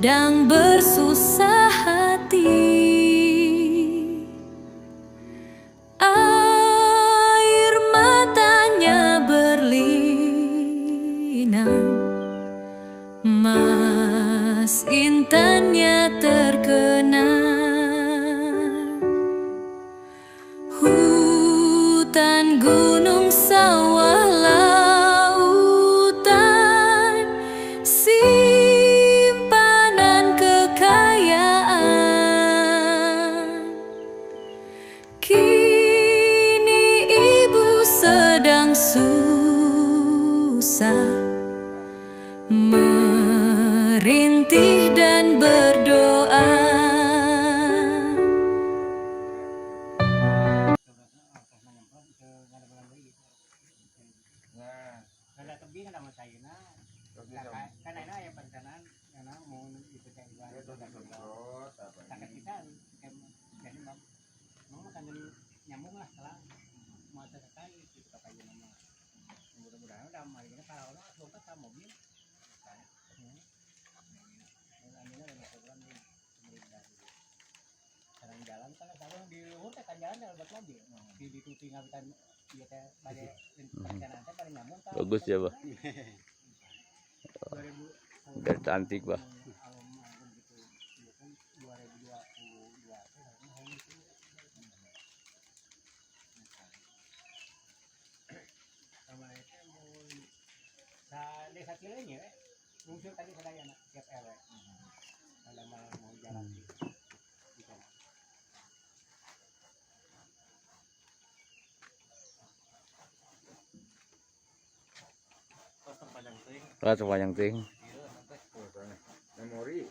Sedang bersusah hati. Air matanya berlinang, Mas Intannya terkenang. Hutan, gunung, sawah, lautan, simpanan kekayaan. Kini ibu sedang susah, merintih dan berdoa. Nah, Kada tebih kan sama caina. Kan ayeuna aya perencanaan karena mau itu cai. Itu disemprot apa Sakit ini. Pisan jadi mau mau kan jadi nyambung lah salah mau sekali gitu kayak nama mudah-mudahan udah mari kita kalau orang ke mobil. Amina ada program di pemerintah gitu. Sekarang jalan kan kalau di luhur teh kan jalan buat mobil. Di dituti ngawitan ieu teh bade perencanaan teh bade nyambung ka Bagus ya, Bah. 2000. Biar cantik, Bah. Alum gitu. Iya kan 2022 teh harusnya gitu. Sama itu mau sa desa Cileunyi we. Lungsur tadi sadayana tiap RW. Kalau mau mau jalan di sana. Lah, panjang ting. Oh, sana. Memori.